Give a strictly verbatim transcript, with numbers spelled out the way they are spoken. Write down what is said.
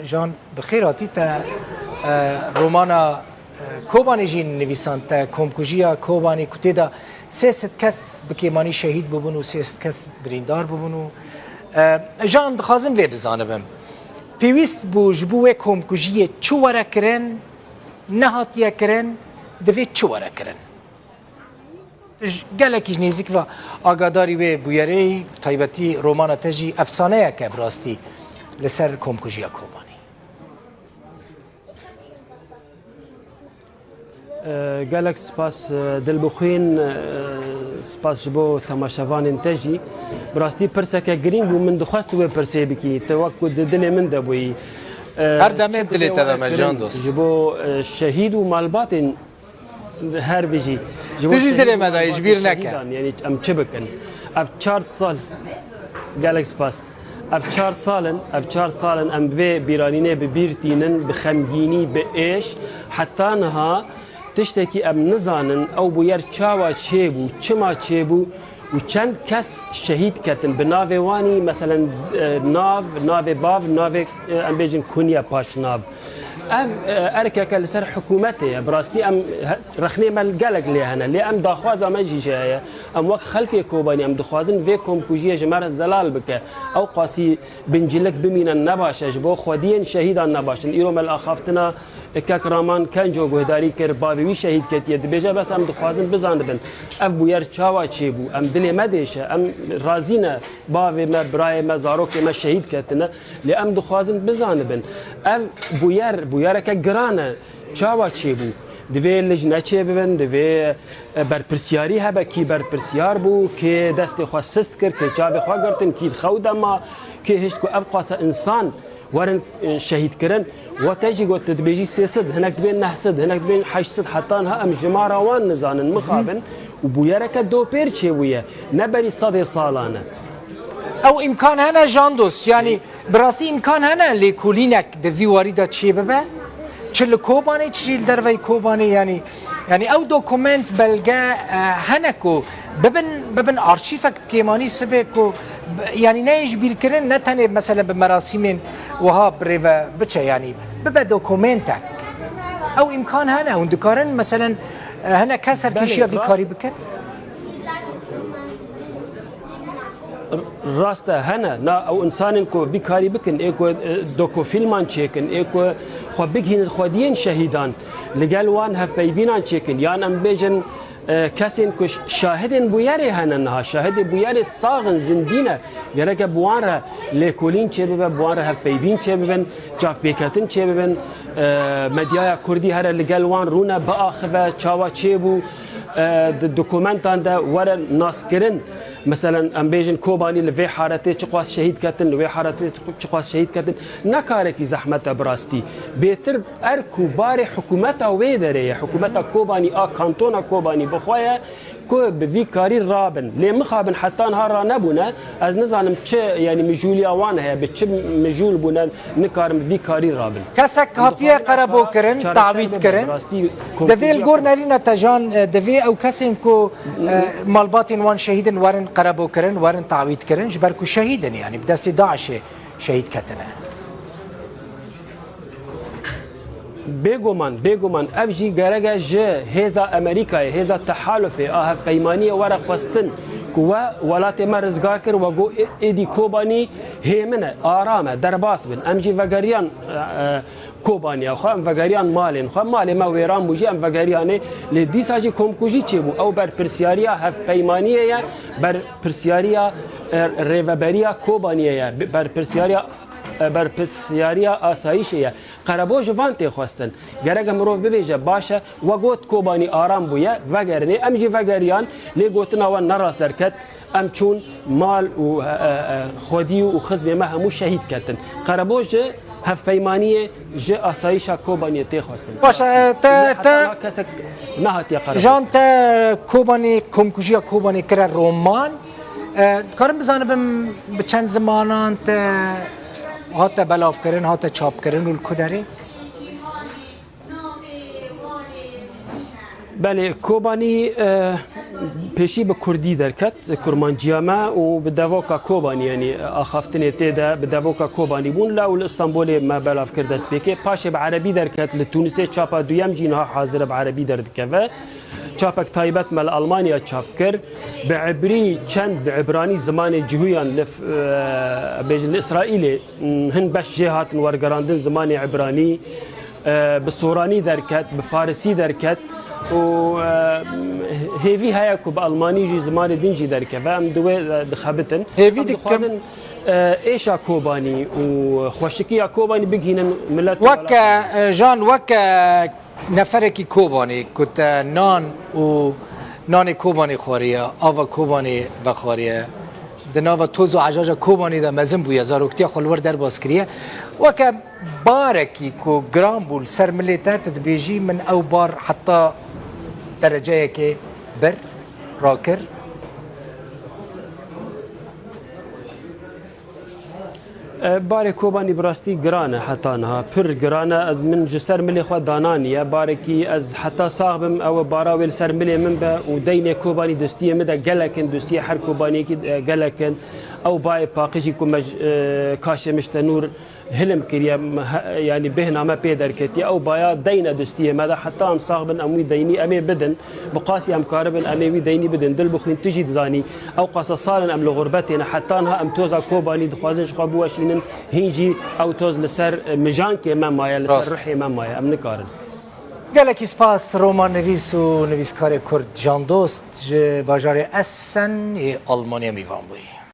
Can, bi xêr hatî. Te, e, romana, e, Kobanê jî nivîsand, te Komkujiya Kobanê, ku tê de sê sed kes bi kêmanî şehîd bûbûn û sê sed kes birîndar bûbûn û, e, Can, dixwazim vê bizanibim. Pêwîst bû ji bo wê komkujiyê çi were kirin, nehatiye kirin, divê çi were kirin? Tu ji gelekî ji nêzîk ve agadarî wê bûyerê yî, taybetî romana te jî efsaneyeke bi rastî li ser komkujiya Kobanê. E, Gelek spas, e, Dilbixwîn, e, spas ji bo temaşevanên te jî. Bi rastî pirseke girîng bû, min dixwest wê pirsê bikî. Tu wek ku di dilê min de bûyî. E, Her demê çi divê dilê te de were me, kirin can dost. Ji bo, e, şehîd û malbatên her bijî. Ji bo Tu jî şehîd dilê û me dayê, ji malbatên bîr neke. Şehîdan, yanî em çi bikin? Ev çar sal, gelek spas. Ev çar sal in, ev çar sal in em bi vê bîranînê bi bîr tînin, bi xemgînî, bi êş. Heta niha tiştekî em nizanin, ew bûyer çawa çêbû, çima çêbû û çend kes şehîd ketin. Bi navê wan î, meselen, e, nav, navê bav, navê, e, em bêjin kunye paşnav. Ev, e, erkeke li ser hikûmetê ye. Bi rastî em he-, rexnê me gelek lê hene. Lê em daxwaza me jî jê heye. Em wek xelkê Kobanî em dixwazin vê komkujiyê ji me re zelal bike. Ew qasî bincillik bimîne ne baş e. Ji bo xwediyên şehîdan ne baş in. Îro me li axaftina kek Raman Kenco guhdarî kir. Bavê wî şehîd ketiye. Dibêje bes em dixwazin bizanibin. Ev bûyer çawa çêbû? Em dilê me dêşe. Em razî ne. Bavê me, birayê me, zarokê me şehîd ketine. Lê em dixwazin bizanibin. Ev bûyer, bûyereke giran e. Çawa çêbû? Divê lijne çêbibin, divê, e, berpirsiyarî hebe, kî berpirsiyar bû, kê destê xwe sist kir, kê çavê xwe girtin, kî di xew de ma, kê hişt ku ev qasa insan werin, e, şehîd kirin. We te jî got, tu dibêjî sê sed, hinek dibên neh sed, hinek dibên heşt sed, heta niha em jimara wan nizanin, mixabin û bûyereke dopêr çêbûye, ne berî sedê salan e. Ew îmkan hene Can Dost, yanî bi rastî îmkan hene lêkolînek di vî warî de çêbibe? Çi li Kobanê, çi jî li derveyî Kobanê, yanî, yanî ew dokument, belge, e, hene ku bibin, bibin arşîvek bi kêmanî sibê ku, b-, yanî neyê ji bîr kirin, ne tenê mesele bi merasîmên wiha birêve biçe, yanî bibe dokumentek. Ew îmkan hene, hûn dikarin meselen, e, hinek kes serkêşiya Belê, vî rast. karî bikin? Rast e, hene. Na ew insanên ku vî karî bikin, ê ku, e, dokufîlman çêkin, ê ku xwe bigihînin xwediyên şehîdan, li gel wan hevpeyvînan çêkin, yan em bêjin, e, kesên ku ş-, şahidên bûyerê hene niha, şahidê bûyerê sax in, zindî ne, gereke bi wan re lêkolîn çêbibe, bi wan re hevpeyvîn çêbibin, çavpêketin çêbibin, e, medyaya kurdî here li gel wan rûne, biaxive, çawa çêbû, e, di dokumentan de were naskirin. Meselen, em bêjin Kobanî li vê haretê çiqas şehîd ketin, li wê haretê çiqas şehîd ketin. Ne karekî zehmet e bi rastî. Bêtir erk û barê hikûmeta wê derê ye. Hikûmeta Kobanî a kantona Kobanî bi xwe ye ku bi vî karî rabin. Lê mixabin heta niha ranebûne. Ez nizanim çi, yanî mijûliya wan heye, bi çi mijûl bûne, nikarin bi vî karî rabin. Kesek hatiye qerebo kirin, tawît kirin. Divê li gor nerîna te Can, e, divê ew kesên ku, e, malbatên wan şehîdin werin qerebo kirin, werin tawît kirin, ji ber ku şehîdin, yanî bi destê DAIŞê şehîd ketine. Bêguman, bêguman ev jî gerek e ji hêza Amerîkayê, hêza tehalufê a hevpeymaniyê were xwestin ku we welatê me rizgar kir, we got ê-, êdî Kobanî hêmin e, aram e, derbas bin. Em jî vegeriyan, e, e, Kobaniya xwe, em vegeriyan malên xwe. Malê me wêran bû jî em vegeriyanê. Lê dîsa jî komkujî çêbû. Ew berpirsiyariya hevpeymaniyê ye, berpirsiyariya, e, rêveberiya Kobaniyê ye, be-, berpirsiyariya, e, berpirsiyariya asayîşê ye. Qerebû ji van tê xwestin. Gerek e mirov bibêje, baş e, we got Kobanî aram bûye, vegerinê. Em jî vegeriyan, lê gotina we ne rast derket. Em çûn, mal û, e, e, e, xwedî û xizmê me hemû şehîd ketin. Qerebû ji hevpeymaniyê, ji asayîşa Kobaniyê tê xwestin. Baş e, te, Heta te, niha kesek nehatiye Qerebû. Jan, te Kobanî, komkujiya Kobanî kire roman. E, karim bizanibim bi çend zimanan te hate belavkirin, hate çapkirin û li ku derê? Navê wanê min hîn e. Belê, Kobanî, e, pêşî bi kurdî derket, kurmanciya me û bi devoka Kobanî, yanî axaftinê tê de bi devoka Kobanî bûn. Lew li Stenbolê me belav kir destpêkê. Paşê bi erebî derket, li Tûnisê çapa duyem jî niha hazir e, bi erebî derdikeve. Çapek taybet me li Almanya çap kir. Bi ebrî çend, bi ebranî zimanê cihûyan li, e, bêjin li Îsraîlê, m, hin beş jê hatin wergerandin zimanê ebranî. E, bi soranî derket, bi farisî derket û, e, hêvî heye ku bi almanî jî zimanê din jî derkeve. Em di wê, e, dixebitin. Hêvî Em dikim. dixwazin, e, êşa Kobanî û xweşikiya Kobanî bigihînin milet û Weke, welat. e, Jan, weke neferekî Kobanî ku te nan û nanê Kobanî xwariye, ava Kobanî vexwariye, di nava toz û ecaja Kobanî de mezin bûye, zaroktiya xwe li wir derbas kiriye. Weke barekî ku giran bû li ser milê te, tu dibêjî, min ew bar heta dereceyekê bir, rakir. E, barê Kobanî bi rastî giran e heta niha. Pir giran e. Ez, min ji ser milê xwe dananiye. Barekî ez heta sax bim, ew e bara wê li ser milê min be û deynê Kobanî dostiyê min de gelek in, dostiyê her Kobaniyekî, e, gelek in. Ew bayê paqijî ku me ji, e, Kaşê Miştenûr hilim kiriye, me he-, yanî bêhna me pê derketiye. Ew baya deyn e dostiyê me de. Heta em sax bin, em wî deynî em ê bidin. Bi qasî em karibin, em ê wî deynî bidin. Dilbixwîn, tu jî dizanî, ew qasa sal in em li xurbetê ne. Heta niha em toza Kobanî dixwazin ji xwe biweşînin. Hîn jî ew toz li ser, e, mijankê me maye, li ser Rast. ruhê me maye. Em nikarin. Gelekî spas romannivîs û nivîskarê kurd Can Dost ji bajarê Essen ê Almanya mîvan bûyî.